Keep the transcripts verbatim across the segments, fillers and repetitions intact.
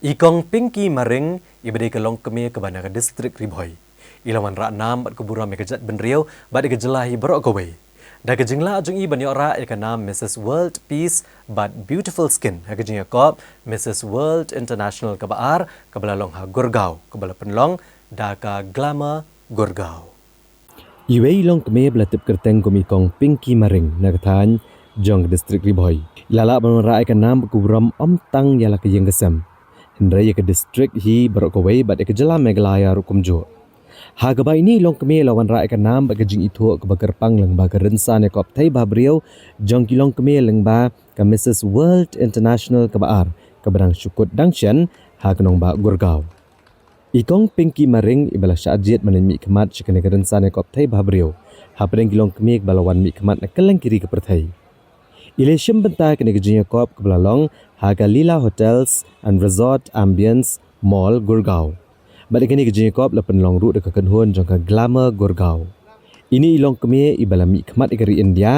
I Kong Pinky Maring, iba dei ka longkmie kaba na ka distrik Ri Bhoi, i la wanrah nam bad ka burom ïa ka jaitbynriew bad ïa ka jylla hi baroh kawei da ka jinglah jong i ban ïoh rah ïa ka nam Missus World Peace bad Beautiful Skin ha ka jingïakop Missus World International kaba ar, kaba la long ha Gurgaon, kaba la pynlong da ka Glamour Gurgaon. Iwei i longkmie ba la tip kyrteng kum i Kong Pinky Maring na ka thaiñ jong ka distrik Ri Bhoi, i la lah ban wanrah ïa ka nam bad ka burom ym tang ïa la ka ïing ka sem, hynrei ïa ka distrik hi baroh kawei bad ïa ka jylla Meghalaya ruh kumjuh. Ha kaba ine i longkmie i la wanrah ïa ka nam bad ka jingithuh kaba kyrpang lyngba ka rynsan ïakop thei bhabriew jong ki longkmie lyngba ka Missus World International kaba ar, kaba dang shu kut dang shen ha ka nongbah Gurgaon. I Kong Pinky Maring, iba la shah jied ban mihkhmat sha kane ka rynsan ïakop thei bhabriew hapdeng ki longkmie kiba la wan mihkhmat na kylleng ki ri ka pyrthei. I la shim bynta ïa kane ka jingïakop kaba la long ha ka Leela Hotels and Resort Ambience Mall, Gurgaon. Bad ïa kane ka jingïakop la pynlong ruh da ka kynhun jong ka Glamour Gurgaon. Ine i longkmie iba la mihkhmat ïa ka ri India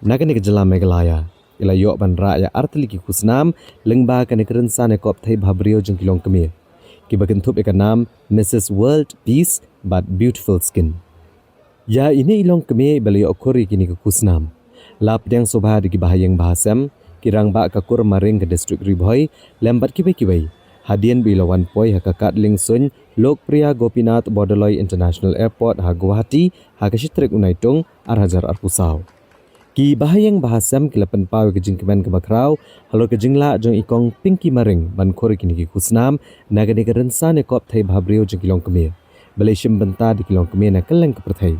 na kane ka jylla Meghalaya, i la ïoh ban rah ïa artylli ki khusnam lyngba kane ka rynsan ïakop thei bhabriew jong ki longkmie, kiba kynthup ïa ka nam Missus World Peace bad Beautiful Skin. Ïa ine i longkmie iba la ïoh khur ïa kine ki khusnam la pdiang sngewbha da ki bahaïing bahasem, ki rangbah ka kur Maring ka distrik Ri Bhoi, lem bad kiwei kiwei, hadien ba i la wan poi ha ka kad liengsuiñ Lokpriya Gopinath Bordoloi International Airport ha Guwahati ha ka shi tarik u Naitung ar hajar arphew saw. Ki bahaïing bahasem ki la pynpaw ïa ka jingkmen kaba khraw halor ka jinglah jong i Kong Pinky Maring ban khur ïa kine ki khusnam na kane ka rynsan ïakop thei bhabriew jong ki longkmie, ba la shim bynta da ki longkmie na kylleng ka pyrthei.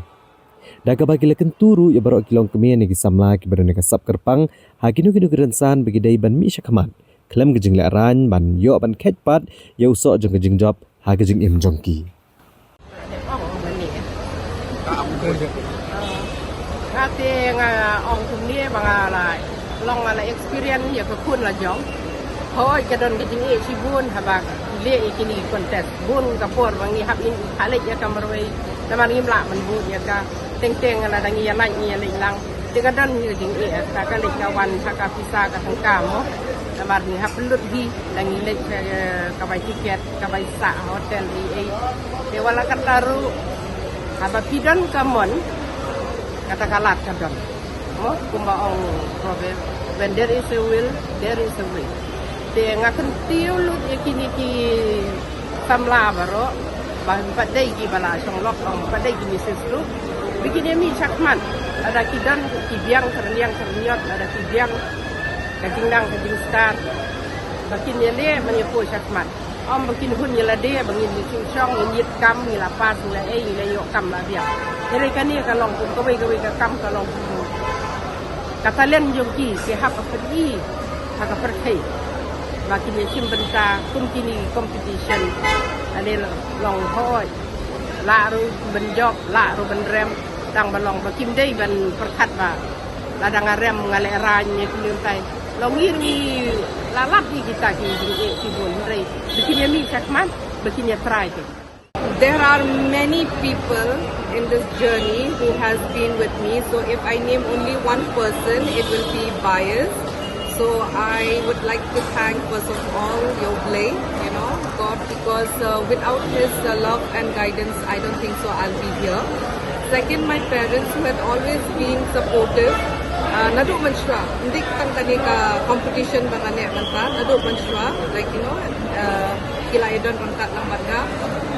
Da kaba ki la kyntu ruh ïa baroh ki longkmie ne ki samla kiba don ïa ka sap kyrpang ha kino kino ki rynsan ba ki dei ban mih shakhmat khlem ka jinglehrain ban ïoh ban kheit pat ïa u soh jong ka jingjop ha ka jingim jong ki. Nga te nga ong kumne ba nga la long, nga la experience ïa ka khun la jong. Hooid ka don ka jingeh shibun haba leh ïa kine ki contest. Bun ka por ba ngi hap ngi kha leit ïa ka marwei, namar ngim lah ban bud ïa ka. Teng teng lada ngi ïa leit ngi ïa leit lang. Te ka don hi ka jingeh, ka, ka leit ka wan, ka, ka pisa ka tyngka mo. Namar ngi hap lut hi, da ngi leit ka, ka bai tiket, ka bai sah hotel, ei ei. Te wat la katta ruh, haba phi don ka mon, kata ka lad ka don. Mo, kumba ong proverb, when there is a will, there is a way. Te nga kyntiew lut ïa kine ki samla baroh, ba ym pat dei kiba la shong lok, ym pat dei ki missus ruh. Ba kin ïa mih shakhmat, lada ki don ki biang, ka rynïeng ka rynñiot, lada ki biang ka jingnang ka jingstad, ba kin ïa leh ban ïa poi shakhmat. Ym ba kin hun ïa lade ba ngin ïa shu shong, ngin ïit kam, ngi la pass, ngi la ei, ngi la ïoh kam la biang. Hynrei kane ka long kum kawei kawei ka kam, ka long kum ka talent jong ki, ki hap ban pyni ha ka pyrthei ba kin ïa shim bynta kum kine ki competition. Ane long hooid, lah ruh ban jop, lah ruh ban rem, tang ba long ba kim dei ban pyrkhat ba lada nga rem nga lehrain ne kumne kumtai. Long ngi ruh ngi la lap ïa kita ki jingeh shibun, hynrei ba kin ïa mih shakhmat, ba kin ïa try te. There are many people in this journey who has been with me. So if I name only one person, it will be biased. So I would like to thank first of all Yow Blei, you know, God, because uh, without his uh, love and guidance, I don't think so I'll be here. Second, my parents who had always been supportive. Uh, naduh mynshuwa, ym dei tang kane ka competition ba nga neh mynta, naduh mynshuwa, like, you know, uh, ki la ïa don ryngkat lang bad nga.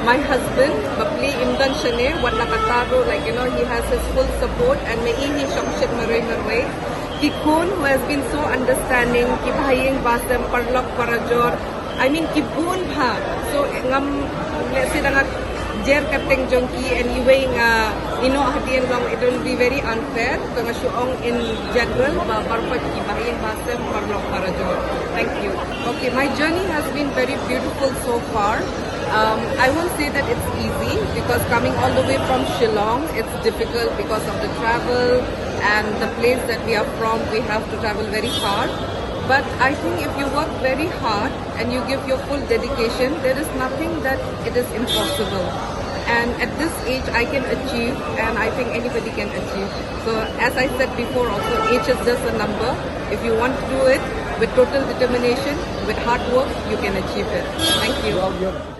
My husband, bapli im don shane, wat la katta ruh, like, you know, he has his full support and ma i hi shongshit marwei marwei. Ki khun who has been so understanding, ki bahaïing bahasem, paralok parajor, I mean, ki bun bha. So ngam, let's say, da nga jer kyrteng jong ki, and iwei nga ïehnoh hadien long, it will be very unfair. So nga shu ong in general ba baroh ki bahaïing bahasem, paralok parajor. Thank you. Okay, my journey has been very beautiful so far. Um, I won't say that it's easy because coming all the way from Shillong, it's difficult because of the travel and the place that we are from, we have to travel very far. But I think if you work very hard and you give your full dedication, there is nothing that it is impossible. And at this age, I can achieve, and I think anybody can achieve. So as I said before also, age is just a number. If you want to do it, With total determination, with hard work, you can achieve it. Thank you.